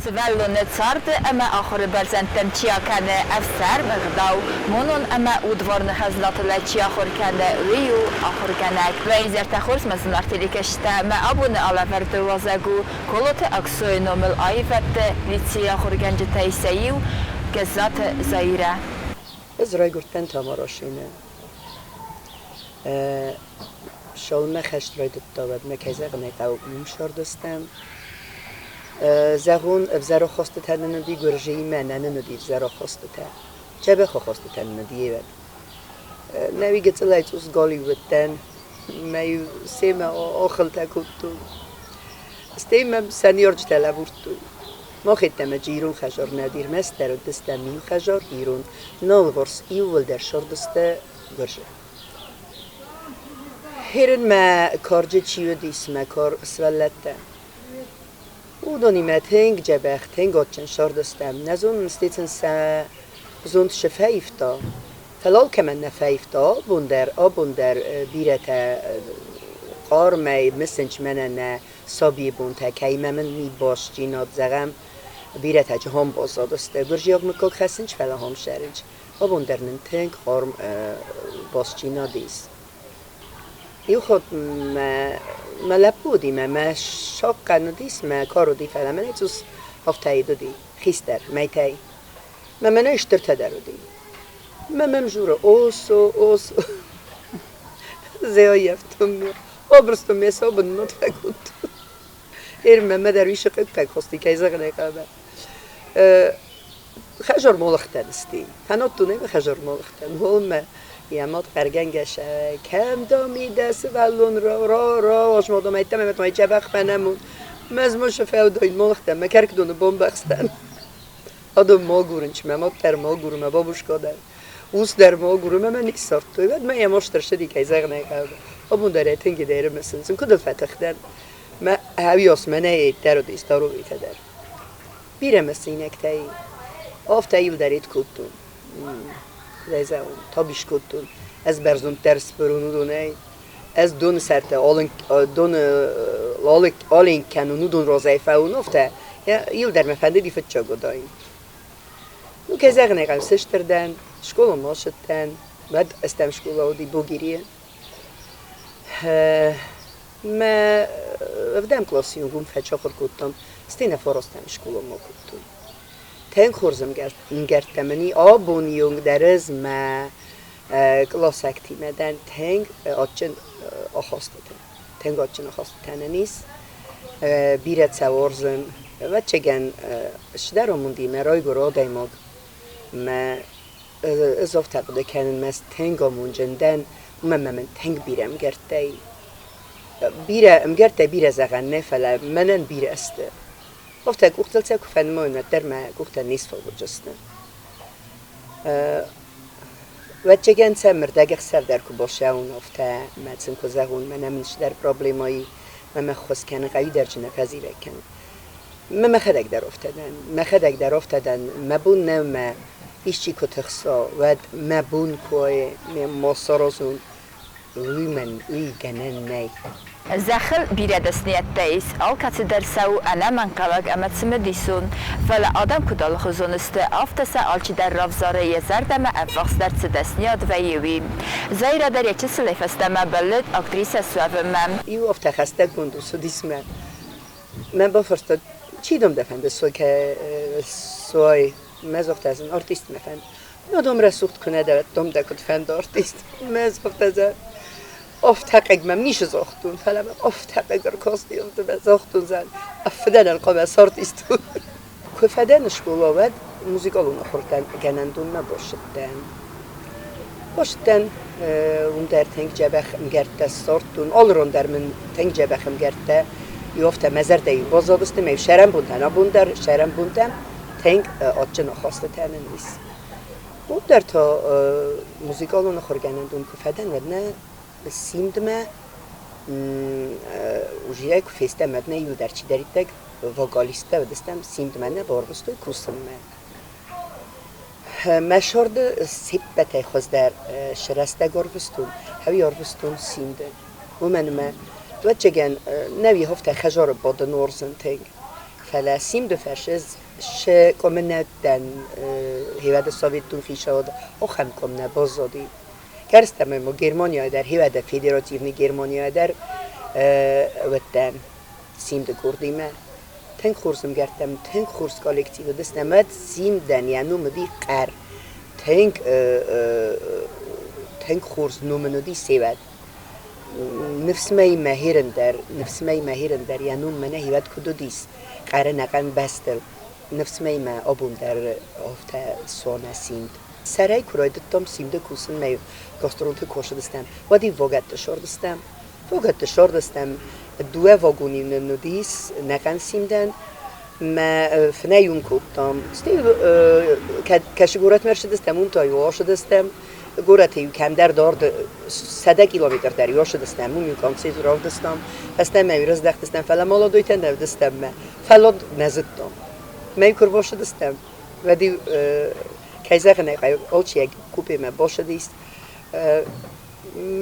Сывӕллоны царды ӕмӕ ахуыры бӕрзӕндтӕм чи акӕны, ӕфсарм, ӕгъдау, монон ӕмӕ удварны хӕзнатыл чи ахуыр кӕны, уый у ахуыргӕнӕг. Уӕ изӕртӕ хорз, мӕ зынаргъ телекӕсджытӕ! Мӕ абоны алӕвӕрды уазӕг у Колоты Аксойы номыл аивӕдты лицейы ахуыргӕнджытӕй сӕ иу Гӕззаты Заирӕ. Ӕз райгуырдтӕн Тамарашены. Цалынмӕ хӕст райдыдта, уӕдмӕ, кӕй зӕгъын ӕй хъӕуы, уым сардыстӕм. Зӕгъон, ӕвзӕр ахастытӕ нын уыди гуырдзыимӕ, нӕ нын уыди ӕвзӕр ахастытӕ. Дзӕбӕх ахастытӕ нын уыди ewӕд. Нӕуи гыццылӕй цъус галиу уыдтӕн, мӕ-иу семӕ ахылтӕ кодтон. Стӕй мӕм сӕ ныййарджытӕ лӕбурдтой. Мах йеддӕмӕ ирон хӕдзар нӕ уыди, ӕрмӕстдӕр уыдыстӕм иу хӕдзар, ирон. Налварс иууылдӕр сырдысты гуырдзы. Херынмӕ карджы чи уыдис, мӕ кар сывӕллӕттӕ. Уыдонимӕ тынг дзӕбӕх, тынг адджын сырдыстӕм. Нӕ зонын, стӕй сын сӕ зонд цы фӕивта, фӕлӕ алкӕмӕн нӕ фӕивта. Абон дӕр, абон дӕр бирӕтӕ хъармӕй мысынц мӕнӕ нӕ сабийы бонтӕ, кӕимӕ мын ми бастдзинад, зӕгъӕм, бирӕтӕ джихом баззадысты. Гуырдзиаг мыггаг хӕссынц, фӕлӕ хом сӕрынц. Абон дӕр нын тынг хъарм бастдзинад ис. Иу хатт мӕ мӕ лӕппу уыди, мӕ мӕ сахъхъӕн уыдис, мӕ кар уыди, фӕлӕ мӕнӕй цъус афтӕид уыди, хистӕр, мӕйтӕй. Мӕ мӕнӕй стыртӕ дӕр уыди. Мӕ мӕм дзуры, Осо, Осо. Зӕйӕфтон ме, абырстон ме сабын нот фӕкодтон. Эр мӕ мӕ дӕр уый сыхъыг фӕкости, кӕй зӕгъын ӕй хъӕуы. Хӕзар молыхтӕн сти. Фӕнадтон ӕй хӕзар молыхтӕн. Уалынмӕ йӕ мад хъӕргӕнгӕ кӕм дам и дӕ сывӕллон ра ра азмадам ӕйттӕм ӕмӕ ма дзӕбӕх фӕнӕмон. Мӕ змосы фӕудаин молыхтӕн, мӕ кӕркдоны бамбӕхстӕн. Адӕм ма агурынц, мӕ мад дӕр ма агуры, мӕ бабушка дӕр. Ус дӕр ма агуры, мӕ мӕ ниссардтой. Уӕд мӕ йӕ маст ӕрцыди, кӕй зӕгъын ӕй хъӕуы. Абон дӕр ӕй тынг ӕрымысынц. Куыд ыл фӕтых дӕн? Мӕ ӕвиос мӕнӕй дӕр уыди здоровыйтӕ дӕр. Бирӕ мысинӕгтӕй афтӕ иударид кодтон. Зӕгъон, табис кодтон. Ӕз бӕрзонддӕр сбырон уыдонӕй. Ӕз доны сӕрты доны аленк кӕнон, уыдон разӕй фӕуон, афтӕ. Иуылдӕр мӕ фӕндыди фыццаг уыдаин. Ну, кӕй зӕгъын ӕй хъӕуы, сыстыр дӕн, скъоламӕ ацыдтӕн, уӕд ӕстӕм скъола уыди Богирийы. Мӕ ӕвдӕм къласы уым фӕцахуыр кодтам, стӕй нӕ фарастӕм скъоламӕ кодтой. Тынг хорз ӕмгӕрттӕ мын и, абоны онг дӕр ӕз мӕ къласӕгтимӕ дӕн тынг адджын ахастытӕ. Тынг адджын ахастытӕ нын ис. Бирӕ цӕ уарзын. Ӕвӕццӕгӕн, цыдӕр амонди мӕ райгуыр адӕймаг мӕ ӕз афтӕ хъуыды кӕнын, мӕ тынг амондджын дӕн, уымӕн ӕмӕ мын тынг бирӕ ӕмгӕрттӕ и. Бирӕ ӕмгӕрттӕ бирӕ зӕгъӕн нӕ, фӕлӕ мӕнӕн бирӕ сты. Афтӕ къухтыл сӕ куы фӕнымайон, уӕддӕр мӕ къухтӕ не сфӕлгъуыдзысты. Ӕвӕццӕгӕн сӕм ӕрдӕгӕхсӕв дӕр куы бацӕуон, афтӕ мӕ сын куы зӕгъон, мӕнӕ мын цыдӕр проблемӕ и, мӕ мӕ ххуыс кӕнын хъӕуы дӕр нӕ фӕзивӕг кӕнын. Мӕ мӕхӕдӕг дӕр афтӕ дӕн, мӕхӕдӕг дӕр афтӕ дӕн, мӕ бон нӕу мӕ исчи куы тыхса, уӕд мӕ бон куы уа, ма саразон, уымӕн уый гӕнӕн нӕй. Зӕххыл бирӕ дӕсныйӕдтӕ ис, алкӕцыдӕр сӕ у ӕнӕмӕнгхъӕуӕг ӕмӕ цымыдисон. Фӕлӕ адӕм куыд алыхуызон сты, афтӕ сӕ алчидӕр равзары йӕ зӕрдӕмӕ ӕввахсдӕр цы дӕсныйад вӕййы, уый. Заирӕ дӕр йӕ чысылӕй фӕстӕмӕ бӕллыд актрисӕ суӕвынмӕ. Иу афтӕ хӕстӕггонд ус уыдис мӕ. Мӕ бафарста, чи дам дӕ фӕнды суай? Мӕ загъта, ӕз артист мӕ фӕнды. Ну, дам рӕсугъд куы нӕ дӕ, дам дӕ куыд фӕнды артист? Мӕ загъта, зӕ афтӕ хъыг мӕм ницы загътон, фӕлӕ мӕм афтӕ хъыг ӕркасти, афтӕ мӕ загътон, зӕ фыдӕн ӕнхъӕлмӕ цы артист у. Куы фӕдӕн скъола, уӕд музыкалон ахуыргӕнӕндонмӕ бацыдтӕн. Бацыдтӕн, уым дӕр тынг дзӕбӕх ӕмгӕрттӕ ссардтон, алы ран дӕр мын тынг дзӕбӕх ӕмгӕрттӕ. Иу афтӕ мӕ зӕрдӕйы баззадысты, мӕ сӕрӕнбонтӕн абон дӕр сӕрӕнбонтӕм тынг адджын ахастытӕ нын ис. Уым дӕр та музыкалон ахуыргӕнӕндон куы фӕдӕн, уӕд нӕ симдмӕ уже куы фестӕм, уӕд нӕ иуылдӕр чидӕриддӕр вокалисттӕ уыдыстӕм, симдмӕ нӕ барвыстой кусынмӕ. Мӕ сӕрды се ппӕтӕй хуыздӕр срӕстӕг ӕрвыстон, ӕви ӕрвыстон симды. Уымӕн ӕмӕ, ӕвӕццӕгӕн, нӕ уи афтӕ хӕдзары бадын уарзын тынг. Фӕлӕ Симды фӕрсыз шы коммунӕттӕн хевӕды Советон хицауад охӕм ком нӕ баззади. Кӕрстӕм ма Германияйы дӕр, хевӕды Федеративный Германияйы дӕр уыдтӕн Симды къордимӕ. Тынг хорз ӕмгӕрттӕм, тынг хорз коллектив уыдыстӕм. Уӕд Симдӕн йӕ ном уыди Хъӕр. Тынг, тынг хорз ном ын уыди севӕд. Ныфсмӕ херын дӕр, ныфсмӕ херын дӕр йӕ ном мӕнӕ хивӕд куыд уыдис, Хъӕры ӕнӕхъӕн бӕстыл. Ныфсмӕ мӕ абон дӕр афтӕ цуанӕ Симд. Сӕрӕй куы райдыдтам Симды кусынмӕ, гастролты куы ацыдыстӕм, уӕд-иу вагӕтты сардыстӕм. Вагӕтты сардыстӕм, дыууӕ вагоны нын уыдис ӕнӕхъӕн Симдӕн. Мӕ фынӕй уым кодтам. Стӕй кӕсы горӕтмӕ ӕрцыдыстӕм, уым та-иу ацыдыстӕм. Горӕты-иу кӕмдӕр дард 100 километр дӕр-иу ацыдыстӕм, уым-иу концерт равдыстам. Фӕстӕмӕ-иу раздӕхтыстӕм, фӕлӕ молодойтӕ нӕ уыдыстӕм мӕ фӕллад нӕ зыдтам. Мӕ куы ӕрбацыдыстӕм, уӕд-иу, кӕй зӕгъын ӕй хъӕуы, алчи йӕ купемӕ бацыдис.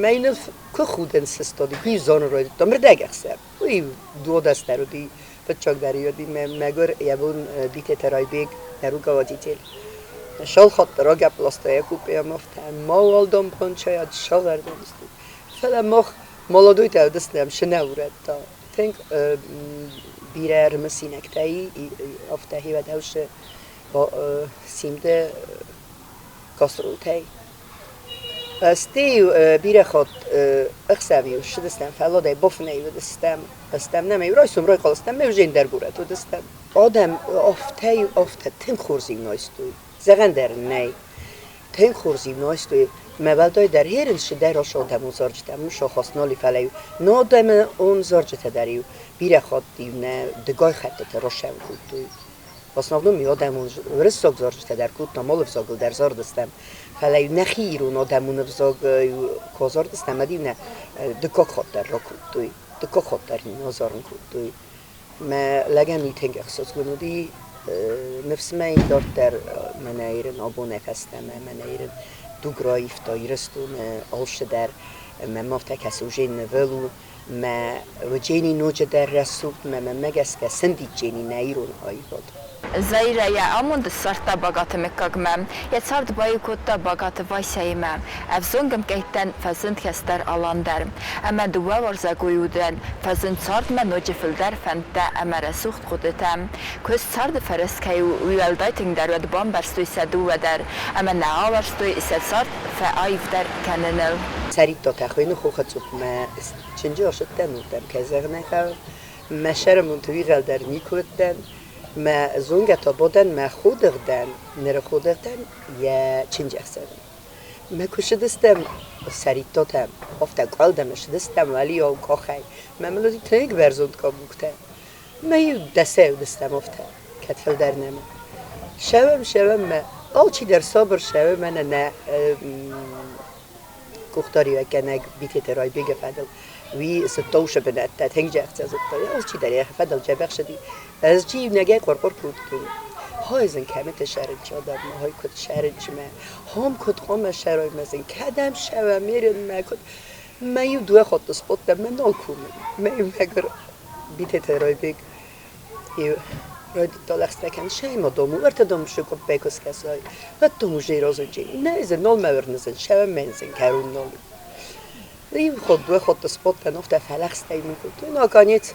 Мӕ ныл куы худын сыстади, куы-иу зонын райдыдтам, ӕрдӕгӕхсӕв. Уый дуадӕс дӕр уыди, фыццаг дӕр уыди, мӕ мӕгуыр йӕ бон Битеты Райбег, нӕ руководитель. Шалхатты рагӕпп ласта йӕ купейӕ афтӕ, мауал дампанчайӕд сӕвӕрдӕм. Фӕлӕ мах молодойтӕ уыдыстӕм, шы нӕ урӕдта. Тынг бирӕ ӕрымысинӕгтӕ и, афтӕ хивӕдӕусы Симды гастролтӕй. Стӕй бирӕ хатт ӕхсӕв-иу ссыдыстӕм, фӕлладӕй бафынӕй уыдыстӕм. Стӕм нӕм-иу райсом райхъал стӕм, ме взӕн дӕр горӕт уыдыстӕм. Адӕм афтӕ тынг хорз-иу найстой, зӕгъӕн дӕр ын нӕй. Тынг хорз-иу найстой, мӕ уӕлдай дӕр херын дӕр адӕмон зарджытӕ, мусахаст нал и, фӕлӕ-иу нӕ адӕмон зарджытӕ дӕр-иу бирӕ хатт-иу нӕ дыгай хӕттыты расӕуын кодтой. В основном адӕмон уырыссаг зарджытӕ дӕр кодтам, алы ӕвзагыл дӕр зардыстӕм. Фӕлӕ-иу нӕхи ирон адӕмон ӕвзаг куы азардыстӕм, уӕд-иу нӕ дыккаг хатт дӕр ракодтой, дыккаг хатт дӕр нын азарын кодтой. Мӕ лӕгӕн уый тынг ӕхсызгон уыди. Ныфс мӕ ин дарддӕр мӕнӕ ирын абонӕй фӕстӕмӕ, мӕнӕ ирын дуг раивта Ирыстоны алцыдӕр. Мӕ ма афтӕ кӕсы, уже нывыл у. Мӕ Уджени ноджыдӕр рӕсугъд, мӕ мӕнмӕ гӕсгӕ сындиджени нӕ ирон аивад. Заирӕ йӕ амонд ссардта Багаты мыггагмӕ. Йӕ цард баиу кодта Багаты Васяимӕ. Ӕвзонг ӕмкъӕйттӕн фӕзынд хӕстӕр Алан дӕр. Ӕмӕ дыууӕ уарзӕгой удӕн фӕзынд цардмӕ ноджы фылдӕр фӕндтӕ ӕмӕ рӕсугъд хъуыдытӕ. Куыст царды фӕрӕз кӕй у, уый уӕлдай тынгдӕр уӕд бамбӕрстой сӕ дыууӕ дӕр ӕмӕ нӕ ауӕрстой сӕ цард фӕаивдӕр кӕныныл. Цӕридтотӕ хуыйны хохы цъупмӕ чынджы ӕрсыдтӕн уырдӕм, кӕй зӕгъын ӕй хъӕуы. Мӕ сӕрымонты уигъӕл дӕр никуы уыдтӕн. Мӕ зонгӕ та бадӕн мӕ ходыгъдӕн, ныры ходыгъдӕн йӕ чынджы ӕхсӕвы. Мӕ куы ссыдыстӕм Цӕридтотӕм, афтӕ къуӕлдӕмӕ ссыдыстӕм уӕлиау къахӕй. Мӕ мыл уыди тынг бӕрзонд къабуктӕ. Мӕ иу дӕсӕй уыдыстӕм афтӕ, кӕд фылдӕр нӕма. Ссӕуӕм, ссӕуӕм мӕ алчидӕр сабыр ссӕуы мӕнӕ нӕ къухдариуӕггӕнӕг Битеты Райбеги фӕдыл. Уый зыдта уыцы бынӕттӕ, тынг зӕгъгӕ зыдта. Алчидӕр йӕхи фӕдыл дзӕбӕх цыди. Ӕз чи иунӕгӕй къуыр-къуыр кодтон. Хай зын кӕмыты сӕрынчы адӕммӕ, хай куыд сӕрынчымӕ, хом куыд хъуамӕ сӕрой мӕ зын, кӕдӕм сӕуа мерынмӕ, куыд. Мӕ иу дыууӕ хатты сбадтӕн, мӕ нал комын. Мӕ иу мӕгуыр Битеты Райбег райдыдта лӕгъстӕ кӕнын, сӕйма дам у, ӕртӕ дам къуыппӕй куы скӕсай, уӕд дам уже разынджын. Нӕ, зын нал мӕ уырнызын, сӕуӕм мӕ зын кӕрон нал и. Иу хатт, дыууӕ хатты сбадтӕн, афтӕ фӕлӕгъстӕ мын кодтой. Наконец,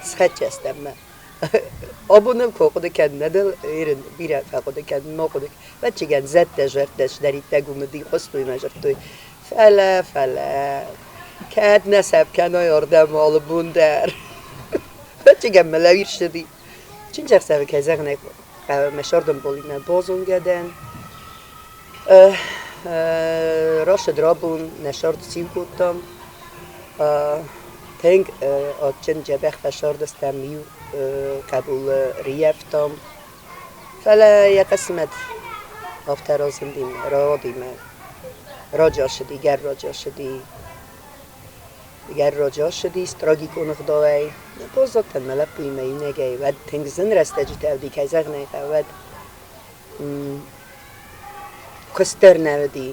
схӕццӕ стӕм мӕ. Абон куы хъуыды кӕнын, ӕдыл ирын бирӕ фӕхъуыды кӕнын, ма хъуыды Ӕвӕццӕгӕн, зӕдтӕ, зӕрдтӕ цыдӕриддӕр уым уыди, хъуыстой мӕ дзырдтой. Фӕлӕ, фӕлӕ, кӕд нӕ сӕпп кӕной ардӕм алы бон дӕр. Ӕвӕццӕгӕн мӕ лӕуир ссыди. Чындзӕхсӕвы, кӕй зӕгъын ӕй хъӕуы, мӕ сӕрдынболимӕ базонгӕ дӕн. Рацыд рабон, нӕ сӕрд сиу кодтам. Тынг адджын дзӕбӕх фӕсардыстӕм, иу хъӕбулы рыййӕфтам. Фӕлӕ йӕ хъысмӕт афтӕ разынди рауади мӕ раджы ацыди, гӕр раджы ацыди. Гӕр раджы ацыдис трагикон ӕгъдауӕй. Баззадтӕн мӕ лӕппуимӕ иунӕгӕй, уӕд тынг зын рӕстӕджытӕ уыди, кӕй зӕгъын ӕй хъӕуы, уӕд куыст дӕр нӕ уыди.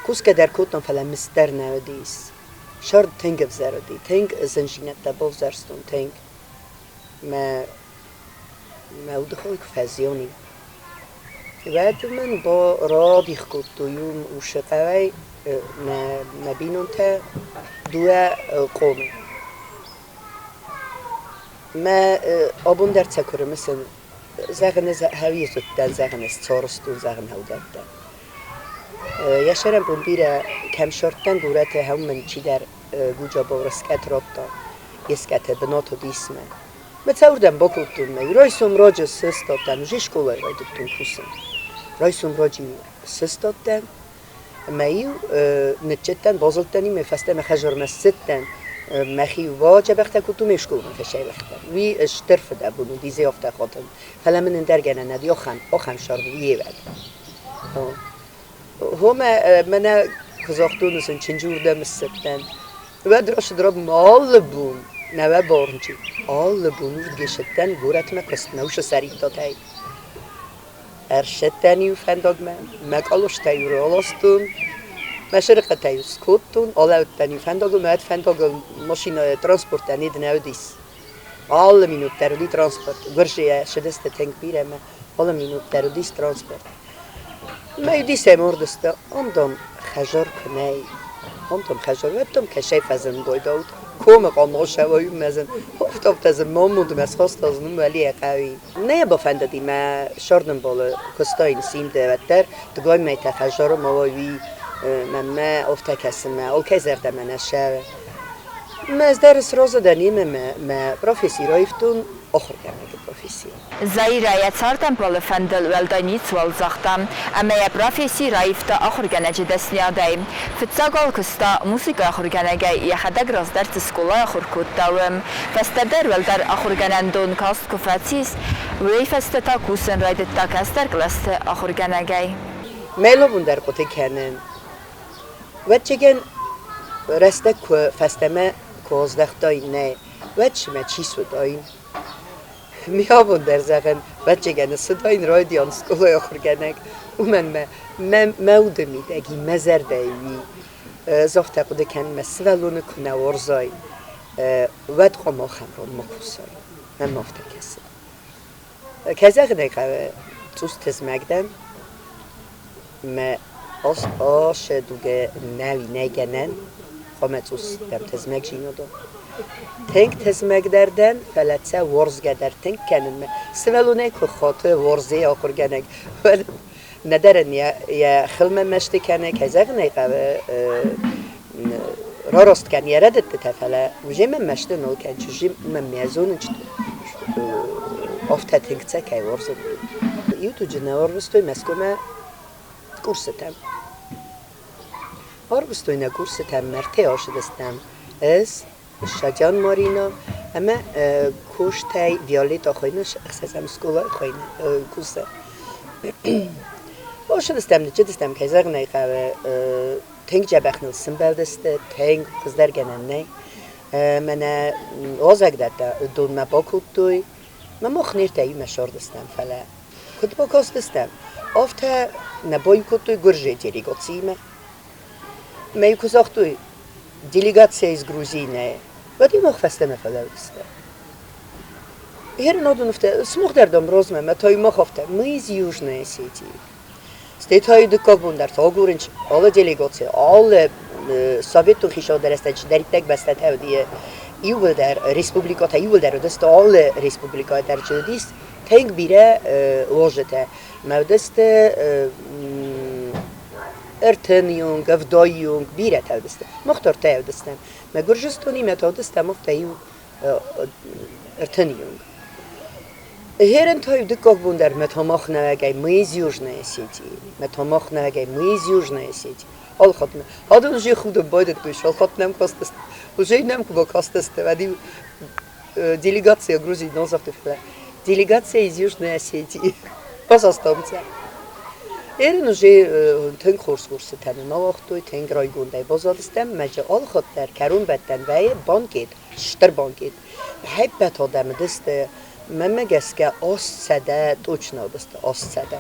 Кусгӕ дӕр кодтон, фӕлӕ мызд дӕр нӕ уыдис. Сӕрд тынг ӕвзӕр уыди, тынг зындзинӕдтӕ бавзӕрстон, тынг. Мӕ Мӕ удыхой куы фӕзиан и, уӕд мын радих кодтой уым усы хъӕуӕй мӕ бинонтӕ дыууӕ къомы. Мӕ абон дӕр сӕ куы рымысын, зӕгъын, ӕз хӕуи зыдтӕн, зӕгъын, ӕз царстон, зӕгъын, хӕудӕттӕн. Йӕ сӕрӕнбон бирӕ кӕм ссардтан горӕты, хӕу мын чидӕр Гуджабаура скъӕт радта, йе скъӕты бынат уыдис мӕ. Мӕ цӕуырдӕм бакодтон мӕ райсом раджы сыстадтӕн, уже скъолайы райдыдтон кусын. Райсом раджы сыстадтӕн ӕмӕ-иу ныццыдтӕн, базылдтӕн-иу мӕ фӕстӕмӕ хӕдзармӕ ссыдтӕн, мӕхи бадзӕбӕхтӕ кодтон, ме скъоламӕ фӕсӕйлӕгтӕн. Уый стыр фыдӕбон уыди, зе афтӕ хатын, фӕлӕ мын ӕндӕр гӕнӕн нӕ ахӕм, ахӕм сӕрд уыйевӕд. Хомӕ мӕнӕ куы загътон, сын чынджы уырдӕм ссыдтӕн. Уӕд рацыд алы бон, нӕ барнчи, алы бон уырдгӕ ссыдтӕн горӕтмӕ куыстмӕ уыцы сӕриттатӕй. Ӕрсадтӕн-иу фӕндагмӕ, мӕ къалостӕ-иу раластон, мӕ сырхъытӕ-иу скодтон, алӕудтӕн-иу фӕндагыл, мӕ фӕндагыл машинӕйы транспорттӕ не нӕ уыдис. Алы минут дӕр уыди транспорт. Гуырдзыйӕ ссыдысты тынг бирӕ ӕмӕ алы минут дӕр уыдис транспорт. Мӕ уыдисӕй мордысты, ам, дам, хӕдзар куы нӕй, ам, дам, хӕдзар, уӕд, дам, кӕсӕй фӕзындойдӕуыд. Комы къамосӕ мӕзын, хофтафтӕзын маммундмӕ схастазын уӕлейӕ хъӕуи. Нӕ бафӕндыди мӕ сӕрдынбалы куыстаин симды уӕддӕр, дыгай мӕйтӕ хӕдзары ма уый мӕнмӕ афтӕ кӕсы мӕ алкӕй зӕрдӕмӕ нӕ цӕуы. Мӕ ӕз дӕр сразы дӕн имӕ мӕ професси раивтон ахуыргӕнӕджы професси. Заирӕ йӕ цардӕмбалы фӕндыл уӕлдай ницуал загъта ӕмӕ йӕ професси раивта ахуыргӕнӕджы дӕсниадӕй. Фыццаг уал куыста музыкӕйы ахуыргӕнӕгӕй, йӕхӕдӕг раздӕр цы скъолайы ахуыр кодта, уым. Фӕстӕдӕр уӕлдӕр ахуыргӕнӕндон каст куы фӕцис, уый фӕстӕ та кусын райдыдта кӕстӕр кълӕсты ахуыргӕнӕгӕй. Мӕ ловундӕр хъуыды кӕнын. Ӕвӕццӕгӕн, рӕстӕг куы фӕстӕмӕ куы аздӕхтай, нӕ, уӕд цымӕ чи суыдаин? Ми абон дӕр зӕгъӕн, ӕвӕццӕгӕн, суыдаин райдиан скъолайы ахуыргӕнӕг, уымӕн мӕ мӕ уды мидӕг и, мӕ зӕрдӕйы уи. Загъта хъуыды кӕнын, мӕ сывӕллоны куы нӕ уарзай, уӕд хъуамӕ ахӕм рон ма кусай. Мӕнмӕ афтӕ кӕсы. Кӕй зӕгъын ӕй хъӕуы, цъус тызмӕг дӕн. Мӕ асы дугӕ нӕуи нӕй гӕнӕн, хъуамӕ цъус дӕм тызмӕгдзинад уа. Тынг тызмӕгдӕр дӕн, фӕлӕ цӕ уарзгӕ дӕр тынг кӕнын. Мӕ сывӕллонӕй куы хаты уарзы ахуыргӕнӕг, уӕд нӕдӕр ын йӕ хылмӕ мӕсты кӕны, кӕй зӕгъын ӕй хъӕуы, рараст кӕн йӕ рӕдыдтытӕ, фӕлӕ уже мӕ мӕсты нал кӕн, чызджы мӕ мӕ зонын, афтӕ тынг цӕ кӕй уарзын. Иу туджы нӕ арвыстой Мӕскуымӕ курсытӕм. Арвыстой нӕ курсытӕм, мӕрдтӕй ацыдыстӕм. Ӕз, Саджан Марина ӕмӕ кустӕй Виолетта хуыйны, ӕхсӕзӕм скъолайы хуыйны кусы. Ацыдыстӕм, ныццыдыстӕм, кӕй зӕгъын ӕй хъӕуы, тынг дзӕбӕх ныл сымбӕлдысты, тынг хуыздӕргӕнӕн нӕй. Мӕнӕ уазӕгдӕттӕ донмӕ бакодтой, мӕ мах не ртӕимӕ ссардыстӕм, фӕлӕ куыд бакастыстӕм, афтӕ нӕ баиу кодтой гуырдзыйы делегациимӕ. Мӕ куы загътой, делегация из Грузии нӕй, уӕд-иу мах фӕстӕмӕ фӕлӕудзыстӕм. Хернодон афтӕ, смух дӕр дам размӕ, мӕ та мах афтӕ, мы из Южной Осетии. Стӕй та дыккаг бон дӕр та агурынц алы делегаци, алы советон хицаударӕзтӕ чидӕриддӕр бӕстӕтӕ уыди, иууылдӕр республикӕтӕ иууылдӕр уыдысты, алы республикӕйы дӕр чи уыдис, тынг бирӕ ложитӕ. Мӕ уыдысты ӕртынйонг, ӕвдаййонг, бирӕтӕ уыдысты. Мах дӕр та уыдыстӕм. Мӕ Гуырдзыстонимӕ та уыдыстӕм афтӕ иу ӕртынйонг. Херен та дыккаг бон дӕр мӕ тамах нӕуӕгӕй мы из Южной Осетии, мӕ тамах нӕуӕгӕй мы из Южной Осетии. Алхатт Адон уже худын байдыдтой, алхатт нӕм кастысты. Уже нӕм куы бакастысты, уӕд-иу делегация Грузии нал загътой, фӕлӕ делегация из Южной Осетии. Басастам сӕ. Эрин уже тынг хорз курсытӕ нын ауагътой, тынг райгондӕй баззадыстӕм, мӕ алхатт дӕр кӕронбӕттӕн вӕййы банкет, стыр банкет. Ӕппӕт адӕм уыдысты, мӕнмӕ гӕсгӕ, 800 точно уыдысты, 800.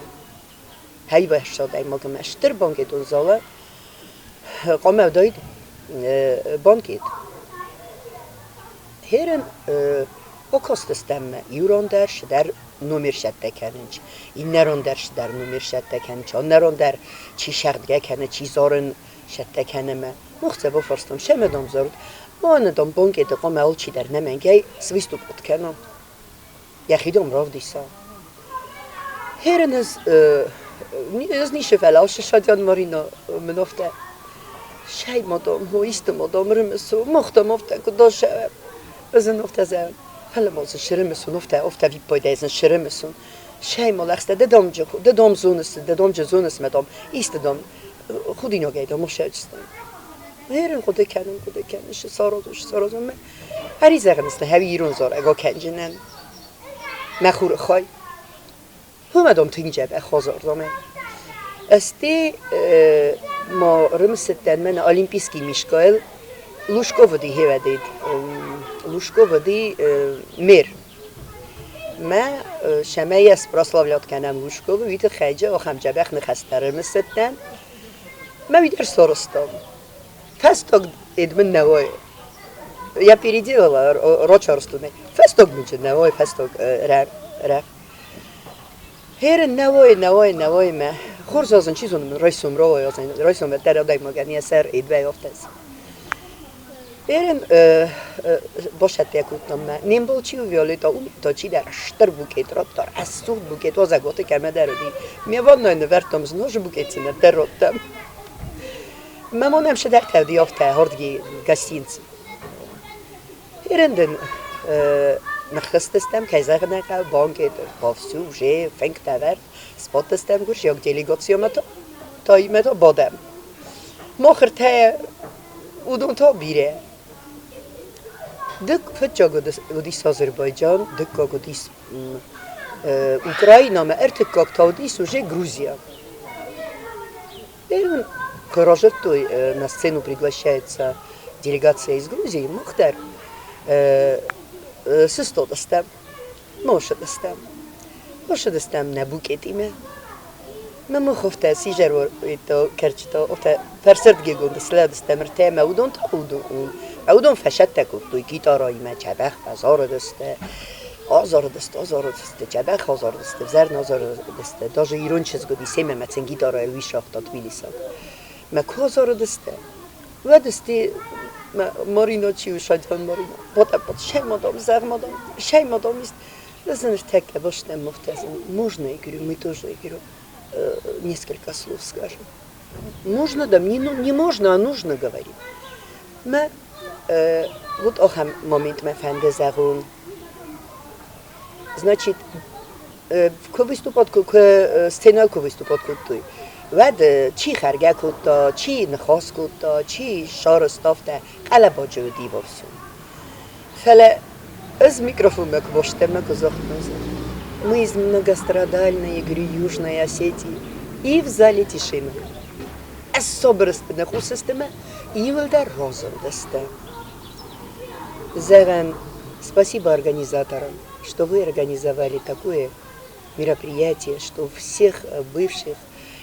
Хӕйвӕрст адӕймагмӕ стыр банкетон залы хъуамӕ уыдаид банкет. Херен Окостыстӕммӕ иу рон дӕр шыдӕр номер сӕттӕ кӕнынч, иннӕ рон дӕр шыдӕр номер сӕттӕ кӕнынч, аннӕ рон дӕр чи шӕгъдгӕ кӕны, чи зарын сӕттӕ кӕны мӕ. Мохцӕ бафарстам, шӕмӕ дам зарут? Мӕнӕ дам банкеты хъуамӕ алчидӕр нӕмӕнгӕй свиступат кӕна, йӕхи дам равдиса. Херен ӕз ницы фӕлӕ Шадян Марина мын афтӕ Шӕй мадам, хо исты мадам рымысу, махтам афтӕ куыд асӕ. Ӕз ын афтӕ зӕгъын, фӕлӕ ма дзы срымыsun, афтӕ, афтӕ виппайдӕй сын срымыsun. Шӕй ма лӕгъстӕ, ды дам, ды дам зоныс, ды дам зоныс мӕ дам, исты дам, худинагӕй дам ӕфсӕдстӕн. Херен хъуыды кӕнын, хъуыды кӕнын, шы саразон, шы саразон мӕ. Ӕри зӕгъын, хӕви ирон зарӕг акӕнджынӕн. Мӕ хуры хай. Хумӕдом тынг дзӕбӕх хозордомӕ. Ӕсте ма рымысыдтӕн мӕнӕ Олимпийский Мишкаэл Лужководи хевӕдед Лужководи мэр. Мӕ сӕмӕ ес прославлят кӕнӕм Лужковы, уый тыххӕй ахӕм дзӕбӕх ныхӕстӕ рымысыдтӕн. Мӕ уый дӕр сарӕзтам. Фӕстаг Эдмын нӕуой. Я переделала рочарстуны. Фӕстаг мынчы нӕуой, фӕстаг рӕх. Херен нӕуой, нӕуой, нӕуой мӕ. Хорз азын чи зоны, райсом рауай азын, райсом дӕр адӕймагӕн йӕ сӕр эдвӕй афтӕс. Эрен басӕттӕ кодтам мӕ. Не мбал чи у Виолетта, уым та чидӕр стыр букет радта, рӕсугъд букет уазӕгуаты кӕмӕдӕр уыди. Ме ваннӕйы нывӕрдтам, зынаргъ букет сын дӕр радтам. Мӕ мон ӕм сыдӕртӕ уыди афтӕ хӕрдги гостинцы. Эрен дын ныххызтыстӕм, кӕй зӕгъын ӕй хъӕуы, банкет, вовсю уже фынгтӕ ӕвӕрд, сбадтыстӕм гуырдзиаг делегациямӕ та, таимӕ та бадӕм. Мах ӕртӕйӕ, уыдон та бирӕ. Дык фыццаг уыдис Азербайджан, дыккаг уыдис Украинӕмӕ, ӕртыккаг та уыдис уже Грузия. Первым разжевтой на сцену приглашается делегация из Грузии, Мухтар, сыстодыстӕм, носыдыстӕм. Носыдыстӕм нӕ букетимӕ. Мӕ муховтӕ сизӕр кӕрчытӕ фӕрсырдгегонд слӕудыстӕм ӕртӕмӕ, уыдон та уыдон фӕсӕттӕ кодтой гитараимӕ, дзӕбӕх фӕзарыдысты, азарыдысты, азарыдысты, дзӕбӕх азарыдысты, взӕр азарыдысты. Даже ирон чызг уыди семӕ мӕ сын гитарайыл уый сагъта тбилисаг. Мӕ куы азарыдысты, уӕд сты Марина чи у, Шадян Марина, батӕппӕт, шӕй мадам, зӕгъ мадам, шӕй мадам ist. Das sind Текке, Можно, я говорю, мы тоже, я говорю, несколько слов скажем. Можно, да, не, ну, не можно, а нужно говорить. Мӕ вот ахӕм моментмӕ фӕнды зӕгъон. Значит, куы выступать, куы сценӕйыл куы выступать кодтой, уӕд чи хӕргӕ кодта, чи ныхас кодта, чи сарӕзта, къӕлӕбаджы уыди вовсю. Фӕлӕ ӕз микрофонмӕ куы бахызтӕн ӕмӕ куы загътон, мы из многострадальной, я говорю, Южной Осетии, и в зале тишина. Ӕз собырысты ныхъус сты мӕ иуылдӕр разындысты. Зӕгъӕм, спасибо организаторам, что вы организовали такое мероприятие, что всех бывших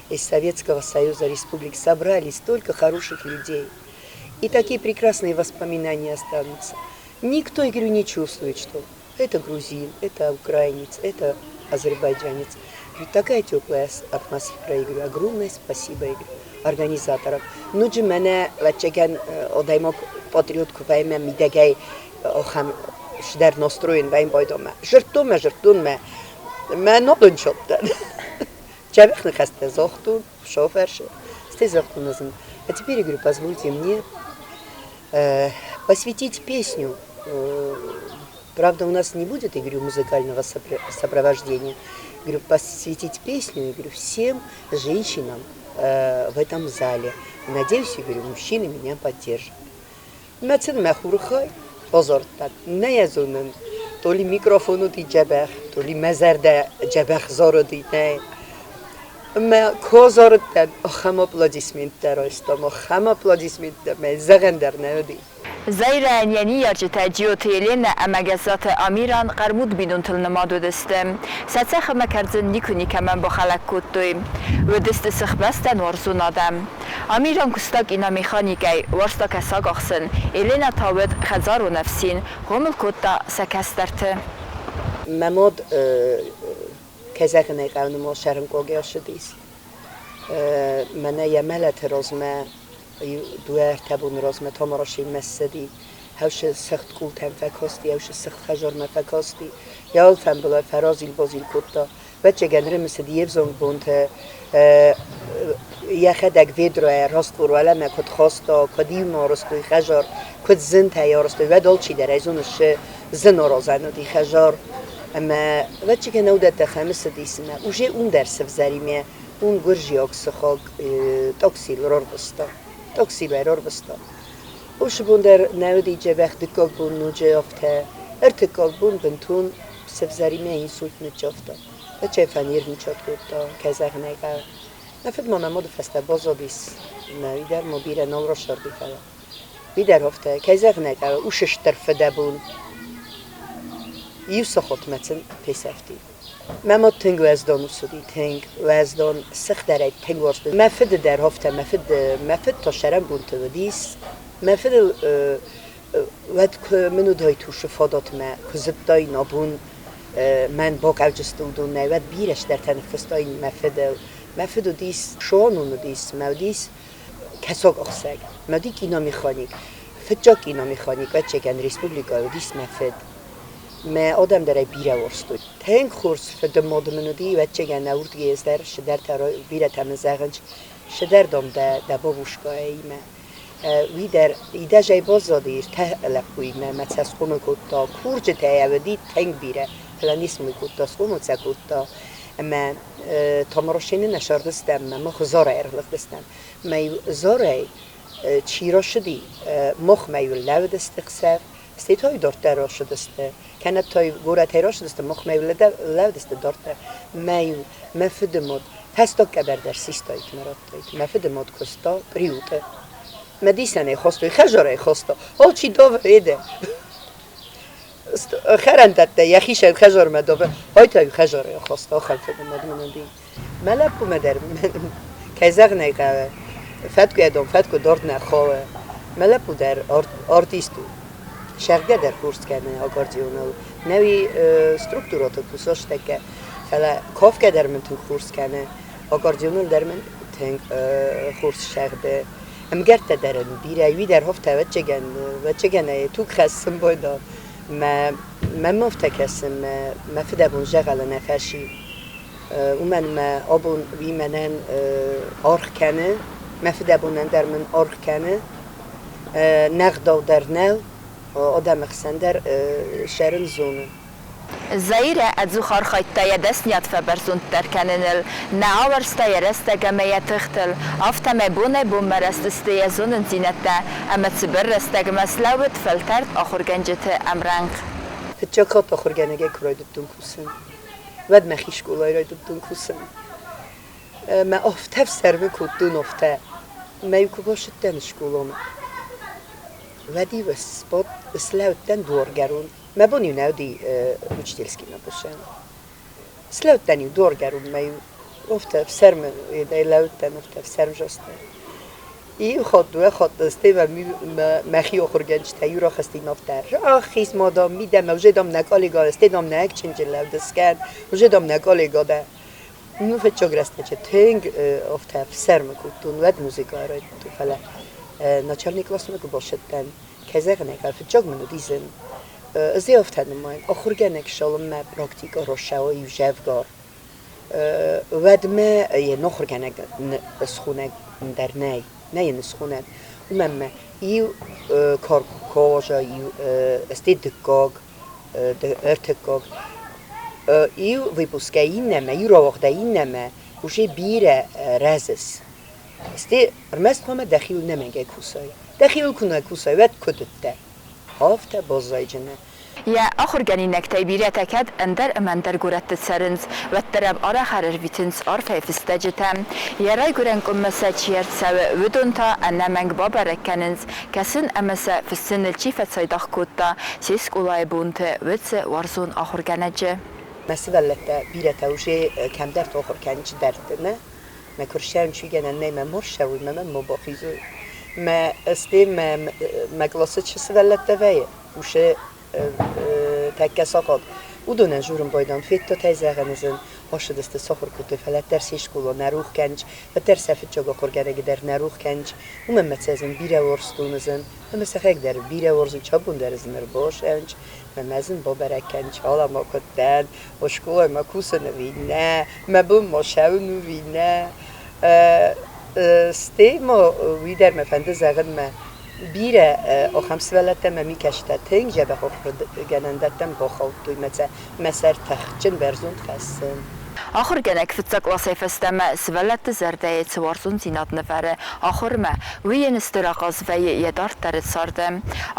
из Советского Союза республик собрали столько хороших людей. И такие прекрасные воспоминания останутся. Никто, я говорю, не чувствует, что это грузин, это украинец, это азербайджанец. Говорю, такая теплая атмосфера, я говорю, огромное спасибо, я говорю, организаторам. Ноджы мӕнӕ, ӕвӕццӕгӕн, адӕймаг патриот куы вӕййы мӕ мидӕгӕй ахӕм цыдӕр настроен вӕййын байдамӕ. Зырдтон мӕ, зырдтон мӕ, мӕ нал ӕнцадтӕн. Дзӕбӕх ныхӕстӕ загътон, шофершы. Стӕй загътон ӕз ын, а теперь, я говорю, позвольте мне посвятить песню. Правда, у нас не будет, я говорю, музыкального сопровождения. Говорю, посвятить песню, я говорю, всем женщинам в этом зале. Надеюсь, я говорю, мужчины меня поддержат. Мӕ цын мӕ хурхай базардта. Нӕ йӕ зонын, то ли микрофон уыди дзӕбӕх, то ли мӕ зӕрдӕ дзӕбӕх зарыди, нӕ. Мӕ куы азарыдтӕн, ахӕм аплодисменттӕ райстам, ахӕм аплодисменттӕ, мӕ зӕгъӕн дӕр нӕ уыди. Заирӕйӕн йӕ ныййарджытӕ Джиоты Еленӕ ӕмӕ Гӕззаты Амиран хъӕрмуд бинонтыл нымад уыдысты. Сӕ цӕхх ӕмӕ кӕрдзын никуы никӕмӕн бахӕлӕг кодтой. Уыдысты сыхбӕстӕн уарзон адӕм. Амиран куыста киномеханикӕй, уарзта кӕсаг ахсын, Еленӕ та уыд хӕдзарон ӕфсин, хъомыл кодта сӕ кӕстӕрты. Мӕ мад, кӕй зӕгъын ӕй хъӕуы, нымад сӕрынкъуаг ссыдис. Мӕнӕ йӕ мӕлӕты размӕ дыууӕ-ӕртӕ боны размӕ Тамарашимӕ ссыди, хӕусы сыгъд къултӕм фӕкасти, хӕусы сыгъд хӕдзармӕ фӕкасти, йӕ алфӕмбылай фӕразил-базил кодта. Ӕвӕццӕгӕн ӕрымысыд йе взонг бонты, йӕхӕдӕг ведройӕ раствор уӕлӕмӕ куыд хаста, куыд иумӕ арӕзтой хӕдзар, куыд зынтӕй арӕзтой, уӕд алчидӕр ӕй зоны, цы зын аразӕн уыди хӕдзар. Ӕмӕ, ӕвӕццӕгӕн, уыдӕттӕ фӕмысыдис ӕмӕ уже уым дӕр сывзӕримӕ уым гуырдзиаг сыхаг таксийыл рарвыста. Таксийыл ӕрӕрвыста. Уыцы бон дӕр нӕ уыди дзӕбӕх, дыккаг бон ноджы афтӕ, ӕртыккаг бон бынтон сывзӕримӕ инсульт ныццавта. Ӕчӕй фӕнервничать кодта, кӕй зӕгъын ӕй хъӕуы. Мӕ фыд ма мӕ мады фӕстӕ баззадис, мӕ уый дӕр ма бирӕ нал расӕрди, фӕлӕ уый дӕр афтӕ, кӕй зӕгъын ӕй хъӕуы, ус стыр фыдӕбон. Иу сахатмӕ сын фесӕфти. Мӕ мад тынг уӕздан ус уыди, тынг уӕздан, сыхдӕрӕй тынг уарзтой. Мӕ фыды дӕр афтӕ, мӕ фыд, мӕ фыд та сӕрӕнбонты уыдис. Мӕ фыдыл уӕд куы мын уыдаид усы фадатмӕ, куы зыдтаин абон мӕн бакӕлджысты уыдонӕй, уӕд бирӕ цыдӕртӕ ныффыстаин мӕ фыдыл. Мӕ фыд уыдис, шуанон уыдис, мӕ уыдис кӕсагахсӕг, мӕ уыди киномеханик. Фыццаг киномеханик, ӕвӕццӕгӕн, республикӕйы уыдис мӕ фыд. Мӕ адӕм дӕр ӕй бирӕ уарзтой. Тынг хорз фыды мад мын уыди, ӕвӕццӕгӕн, нӕ уырдыгӕй ӕз дӕр цыдӕртӕ бирӕтӕ мын зӕгъынц, цыдӕр, дам, дӕ, дӕ бабушкаимӕ. Уый дӕр идӕзӕй баззади ӕртӕ лӕппуимӕ мӕ сӕ схъомыл кодта. Курджытӕ йӕ уыди тынг бирӕ, фӕлӕ не смой кодта, схъомыл сӕ кодта. Ӕмӕ Тамарашены нӕ сардыстӕм, мӕ мах Зарӕй ӕрлыгъдыстӕм. Мӕ Зарӕй чи рацыди, махмӕ-иу лӕууыдысты хсӕв, Стӕй та дарддӕр рацыдысты, кӕнӕ та горӕтӕй рацыдысты, махмӕ лӕудысты дарддӕр. Мӕ-иу мӕ фыды мад фӕстаг къӕбӕр дӕр систаид мӕ радтаид. Мӕ фыды мад куыста приюты. Мӕ дисӕнӕй хастой, хӕдзарӕй хаста. Алчи давы эде. Хӕрӕндӕттӕ йӕхицӕн хӕдзармӕ давы. Ай та-иу хӕдзарӕй хаста, ахӕм фыды мад мын уыди. Мӕ лӕппумӕ дӕр, кӕй зӕгъын ӕй хъӕуы, фӕткъуыйӕ дон фӕткъуы дард нӕ хауы. Мӕ лӕппу дӕр артист у. Сӕгъгӕ дӕр хорз кӕны аккордеоныл. Нӕуи структурӕты кусастӕккӕ, фӕлӕ кафгӕ дӕр мын тынг хорз кӕны, аккордеоныл дӕр мын тынг хорз сӕгъды. Ӕмгӕрттӕ дӕр ын бирӕ, уый дӕр афтӕ ӕвӕццӕгӕн, ӕвӕццӕгӕн ӕй туг хӕссын байдыдта. Мӕ мӕм афтӕ кӕсы, мӕ мӕ фыдӕбон дзӕгъӕлы нӕ фӕци. Уымӕн мӕ абон уый мӕнӕн аргъ кӕны, мӕ фыдӕбонӕн дӕр мын аргъ кӕны. Не гъдау дӕр нӕу, адӕмы хсӕн дӕр сӕрын зоны. Заирӕ ӕдзух архайдта йӕ дӕсныйад фӕбӕрзонддӕр кӕныныл, нӕ ауӕрста йӕ рӕстӕг ӕмӕ йӕ тыхтыл, афтӕмӕй бонӕй-бонмӕ рӕзтысты йӕ зонындзинӕдтӕ ӕмӕ цыбыр рӕстӕгмӕ слӕууыд фӕлтӕрд ахуыргӕнджыты ӕмрӕнхъ. Фыццаг хатт ахуыргӕнӕгӕй куы райдыдтон кусын, уӕд мӕхи скъолайы райдыдтон кусын. Мӕ афтӕ ӕфсӕрмы кодтон, афтӕ. Мӕ-иу куы бацыдтӕн скъоламӕ, уӕд-иу слӕудтӕн дуаргӕрон. Мӕ бон-иу нӕ уыди учительскимӕ кусын. Слӕудтӕн-иу дуаргӕрон, мӕ-иу афтӕ ӕфсӕрмы лӕудтӕн, афтӕ ӕфсӕрмзастӕй. Иу хатт, дыууӕ хатты стӕй мӕхи ахуыргӕнджытӕ иу рахызти афтӕ: Рахиз ма, дам, мидӕмӕ, уже, дам, нӕ коллега, стӕй, дам, нӕ чынджы лӕуд скӕн, уже, дам, нӕ коллега дӕ. Ну, фыццаг рӕстӕджы тынг афтӕ ӕфсӕрмы кодтон, уӕд музыкӕ райдыдтон, фӕлӕ начальник классмӕ куы бацыдтӕн, кӕй зӕгъын ӕй хъӕуы, фыццаг мын уыди зын. Ӕз ӕй афтӕ нымайын, ахуыргӕнӕг цалынмӕ практикӕ рацӕуа иу дзӕвгар, уӕдмӕ йе нахуыргӕнӕг схонӕг дӕр нӕй, нӕ йын схонӕн. Уымӕн ӕмӕ иу кожа, иу стӕй дыккаг, ӕртыккаг, иу выпускӕй иннӕмӕ, иу рауагъдӕй иннӕмӕ уже бирӕ рӕзыс. Стӕй ӕрмӕст хъуамӕ дӕхиуыл нӕмӕнгӕй кусай. Дӕхиуыл куы нӕ кусай, уӕд куыд уыдтӕ? Афтӕ баззайдзынӕ. Йӕ ахуыргӕнинӕгтӕй бирӕтӕ кӕд ӕндӕр ӕмӕ ӕндӕр горӕтты цӕрынц, уӕддӕр ӕм арӕх ӕрӕрвитынц арфӕйы фыстӕджытӕ. Йӕ райгуырӕн къуыммӕ сӕ чи ӕрцӕуы, уыдон та ӕнӕмӕнг бабӕрӕг кӕнынц, кӕсын ӕмӕ сӕ фыссыныл чи фӕцайдагъ кодта, се скъолайы бонты уыцы уарзон ахуыргӕнӕджы. Мӕ сывӕллӕттӕ бирӕтӕ уже кӕмдӕрты ахуыр кӕнынц дӕрдты, нӕ? Мӕ куырсӕн чуйгӕнӕн нӕй, мӕ морсӕуй, мӕ мӕн мо бахизуй. Мӕ сте мӕ мӕ къласы чи сывӕллӕттӕ вӕййы, усе тӕккӕ сахат. Уыдонӕн журын байдан федтатӕй зӕгъӕн зын, ацыдысты сахуыр кодтой, фӕлӕ дӕр се скъола нӕ рух кӕнынц, уӕддӕр сӕ фыццаг ахуыргӕнӕг дӕр нӕ рух кӕнынц. Уымӕн мӕ цӕ зын бирӕ уарзтон зын, ӕмӕ сӕхӕг дӕр бирӕ уарзын, чабон дӕр зын ӕрбасӕнч, мӕ мӕ зын бабӕрӕг кӕнынц, ала ма куыд дӕн, о скъолай ма кусын ӕви нӕ, мӕ бон ма сӕуын ӕви нӕ. Стӕй ма уый дӕр мӕ фӕнды зӕгъын, мӕ бирӕ ахӕм сывӕллӕттӕ мӕ микӕстӕ тынг дзӕбӕх ахуыргӕнӕндӕттӕм бахаудтой, мӕ мӕ сӕр тӕхджын бӕрзонд хӕссын. Ахуыргӕнӕг фыццаг къласӕй фӕстӕмӕ сывӕллӕтты зӕрдӕйы цы уарзондзинад нывӕры ахуырмӕ, уый йын стыр ахъаз вӕййы йӕ дарддӕры царды.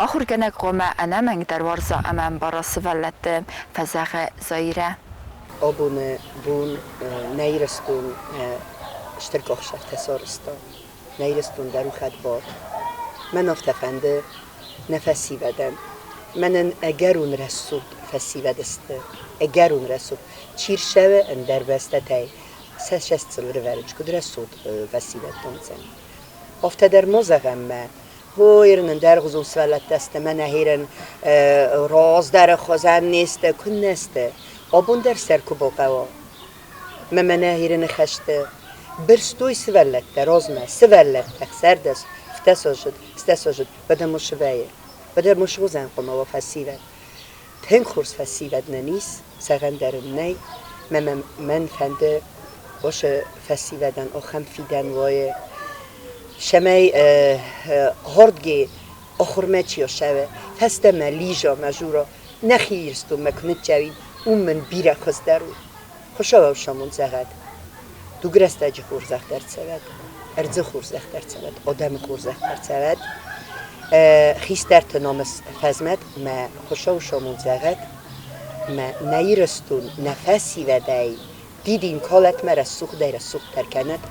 Ахуыргӕнӕг хъуамӕ ӕнӕмӕнгдӕр уарза ӕмӕ ӕмбара сывӕллӕтты, фӕзӕгъы Заирӕ. Абоны бон нӕ Ирыстон стыр къахсӕртӕ сарӕзта. Нӕ Ирыстон дӕр у хӕдбар. Мӕн афтӕ фӕнды нӕ фӕсивӕдӕн. Мӕнӕн ӕгӕрон рӕсугъд фӕсивӕд сты, ӕгӕрон рӕсугъд. Чи рцӕуы ӕндӕр бӕстӕтӕй, сӕ цӕст рывӕрынц, куыд рӕсугъд фӕсивӕд тонцӕн. Афтӕ дӕр ма зӕгъӕм мӕ, Хойрын ӕндӕргъуызон сывӕллӕттӕ сты, мӕнӕ херын раздӕры хуызӕн не сты, куыннӕ сты. Абон дӕр сӕр куы бахъӕуа. Мӕ мӕнӕ херыны хӕсты бырстой сывӕллӕттӕ размӕ, сывӕллӕттӕ 16, 17, 18, уӕдӕ сывӕйы. Уӕдӕ ма суыдзӕн хъуамӕ уа фӕсивӕд. Тынг хорз фӕсивӕд нӕм ис, зӕгъӕн дӕр ын нӕй. Мӕ мӕн фӕнды уыцы фӕсивӕдӕн ахӕм фидӕн уайы, цӕмӕй хӕрдгӕ ахуырмӕ чи ацӕуы, фӕстӕмӕ лиза мӕ жура, нӕхи Ирыстонмӕ куы ныццӕуин, уым мын бирӕ хуыздӕр у. Хуыцау самонд зӕгъӕд, дугрӕстӕджы хорзӕх дӕр цӕуӕд, ӕрдзы хорзӕх дӕр цӕуӕд, адӕмы хорзӕх дӕр цӕуӕд, хистӕрты намыс фӕзмӕд мӕ Хуыцау самонд зӕгъӕд, мӕ нӕ Ирыстон нӕ фӕсивӕдӕй дидин калӕд мӕ рӕсугъдӕй рӕсугъддӕр кӕнӕд.